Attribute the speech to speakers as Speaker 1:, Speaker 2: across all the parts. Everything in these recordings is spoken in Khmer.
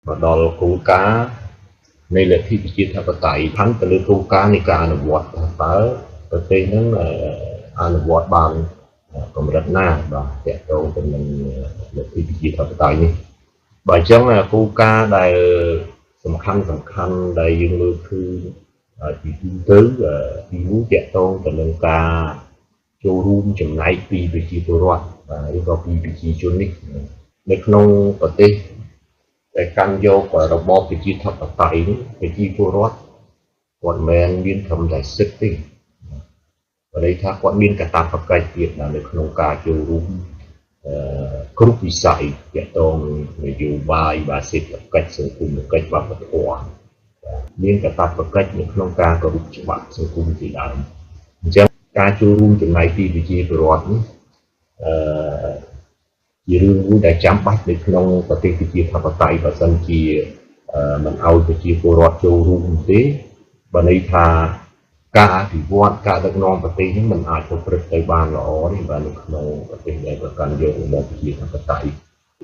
Speaker 1: មកដល់គោលការណ៍នៃលទ្ធិប្រជាធិបតេយ្យផាន់ទៅលើគោលការណ៍នៃការអនុវត្តថាតើប្រទេសហ្នឹងអនុវត្តបានកម្រិតណាបាទតកតងទៅនឹងលទ្ធិប្រជាធិបតេយ្យនេះ។ បើអញ្ចឹងគោលការណ៍ដែលសំខាន់សំខាន់ដែលយើងមើលឃើញពីទូទៅ ទីមួយតកតងទៅនឹងការចូលរួមចំណែកពីប្រជាពលរដ្ឋបាទ ឬក៏ពីប្រជាជននេះ។ នៅក្នុងប្រទេសដែលកាន់យករបបប្រជាធិបតេយ្យនេះ ប្រជាពលរដ្ឋគាត់មិនមានត្រឹមតែសិទ្ធិទេ បើន័យថាគាត់មានកាតព្វកិច្ចទៀតនៅក្នុងការចូលរួមគ្រប់វិស័យ ទាក់ទងនយោបាយបាទ សេដ្ឋកិច្ច សង្គមកិច្ច វប្បធម៌ មានកាតព្វកិច្ចនៅក្នុងការគោរពច្បាប់សង្គមជាដើម។ អញ្ចឹងការចូលរួមចំណែកពីប្រជាពលរដ្ឋនេះ អឺជារឿងមួយដែលចាំបាច់នៅក្នុងប្រទេសប្រជាធិបតេយ្យ។ បើសិនជាមិនឲ្យប្រជាពលរដ្ឋចូលរួមទេ បើន័យថាការអភិវឌ្ឍការដឹកនាំប្រទេសនេះមិនអាចប្រព្រឹត្តទៅបានល្អទេបាទ។ នៅក្នុងប្រទេសដែលប្រកាន់យករបបប្រជាធិបតេយ្យ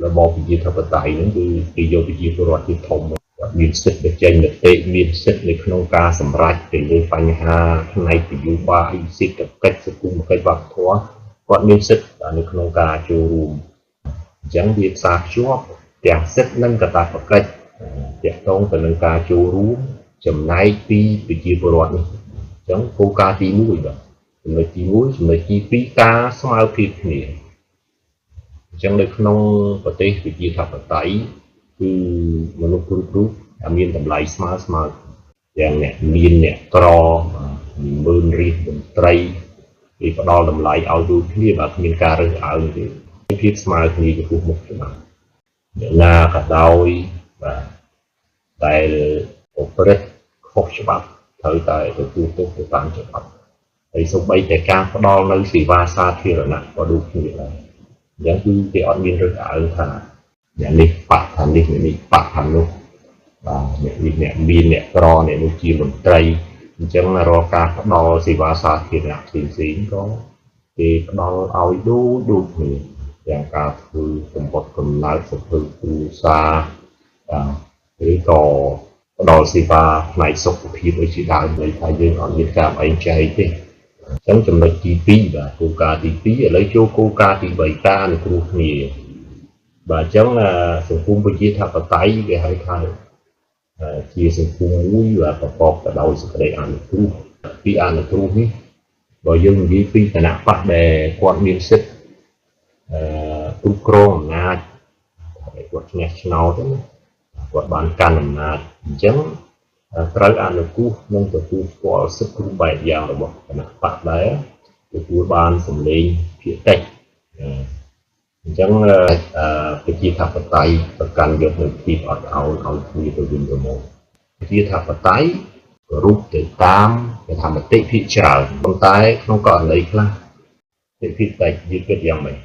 Speaker 1: របបប្រជាធិបតេយ្យហ្នឹងគឺគេយកប្រជាពលរដ្ឋជាធំ គាត់មានសិទ្ធិបញ្ចេញមតិ មានសិទ្ធិនៅក្នុងការសម្រេចទៅលើបញ្ហាផ្នែកនយោបាយ សេដ្ឋកិច្ច សង្គមកិច្ច វប្បធម៌ គាត់មានសិទ្ធិនៅក្នុងការចូលរួម។ អញ្ចឹងវាផ្សារភ្ជាប់ទាំងសិទ្ធិនិងកាតព្វកិច្ចទាក់ទងទៅនឹងការចូលរួមចំណែកពីប្រជាពលរដ្ឋនេះ។ អញ្ចឹងគោលការណ៍ទី1បាទ ចំណុចទី1។ ចំណុចទី2 ការស្មើភាពគ្នា។ អញ្ចឹងនៅក្នុងប្រទេសប្រជាធិបតេយ្យ គឺមនុស្សគ្រប់រូបមានតម្លៃស្មើស្មើ ទាំងអ្នកមានអ្នកក្រ ម៉ឺនរាជមន្ត្រី គេផ្ដល់តម្លៃឲ្យដូចគ្នាបាទ គ្មានការរើសអើងទេ ភាពស្មើគ្នាចំពោះមុខច្បាប់ អ្នកណាក៏ដោយបាទដែលប្រព្រឹត្តខុសច្បាប់ ត្រូវតែទទួលទោសទៅតាមច្បាប់ ហើយសូម្បីតែការផ្ដល់នៅសេវាសាធារណៈក៏ដូចគ្នាដែរ។ អញ្ចឹងគឺគេអត់មានរើសអើងថាអ្នកនេះបាក់ថានេះ អ្នកនេះបាក់ថានោះបាទ អ្នកនេះអ្នកមានអ្នកក្រ អ្នកនោះជាមន្ត្រី អញ្ចឹងរាល់ការផ្ដល់សេវាសាធារណៈផ្សេងៗក៏គេផ្ដល់ឲ្យដូចដូចគ្នា ទាំងការធ្វើសម្បត្តិកំណើត សភៅគ្រួសារបាទ ឬក៏ផ្ដល់សេវាផ្នែកសុខភាពអីជាដើម ន័យថាយើងអត់មានការបែងចែកទេ។ អញ្ចឹងចំណុចទី2បាទ គោលការណ៍ទី2។ ឥឡូវចូលគោលការណ៍ទី3 ការអនុគ្រោះគ្នាបាទ។ អញ្ចឹងសង្គមប្រជាធិបតេយ្យគេហៅថាជាសង្គមមួយបាទប្រកបទៅដោយសេចក្តីអនុគ្រោះ។ ពីអនុគ្រោះនេះ បើយើងនិយាយពីគណៈបកដែលគាត់មានសិទ្ធិអឺគ្រប់គ្រងអំណាច គាត់ឈ្នះឆ្នោតណា គាត់បានកាន់អំណាច អញ្ចឹងត្រូវអនុគ្រោះនិងទទួលស្គាល់សិទ្ធិគ្រប់បែបយ៉ាងរបស់គណៈបកដែរទទួលបានសម្លេងភាគតិច។ អញ្ចឹងប្រជាធិបតេយ្យប្រកាន់យកនៅភាពអត់ឱនឲ្យគ្នាទៅវិញទៅមក ប្រជាធិបតេយ្យគោរពទៅតាមគេថាមតិភាគច្រើន ប៉ុន្តែក្នុងករណីខ្លះមតិភាគតិចយើងគិតយ៉ាងម៉េច?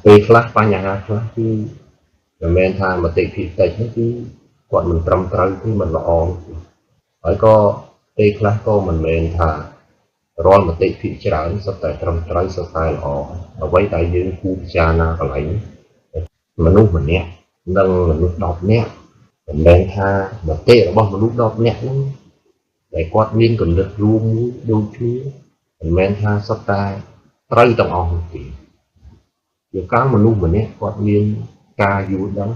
Speaker 1: ពេលខ្លះបញ្ហាខ្លះគឺមិនមែនថាមតិភាគតិចនេះគឺគាត់មិនត្រឹមត្រូវទេ មិនល្អទេ ហើយក៏ពេលខ្លះក៏មិនមែនថារាល់មតិភាគច្រើនសុទ្ធតែត្រឹមត្រូវ សុទ្ធតែល្អ។ អ្វីដែលយើងគួរពិចារណាកន្លែងនេះ មនុស្សម្នាក់និងមនុស្ស10នាក់ មិនមែនថាមតិរបស់មនុស្ស10នាក់ហ្នឹងដែលគាត់មានគំនិតរួមមួយដូចគ្នា មិនមែនថាសុទ្ធតែត្រូវទាំងអស់នោះទេ។ ជាការមនុស្សម្នាក់គាត់មានការយល់ដឹង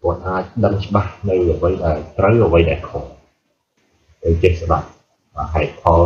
Speaker 1: គាត់អាចដឹងច្បាស់នៅអ្វីដែលត្រូវ អ្វីដែលខុស ទៅចេះស្ដាប់ហេតុផល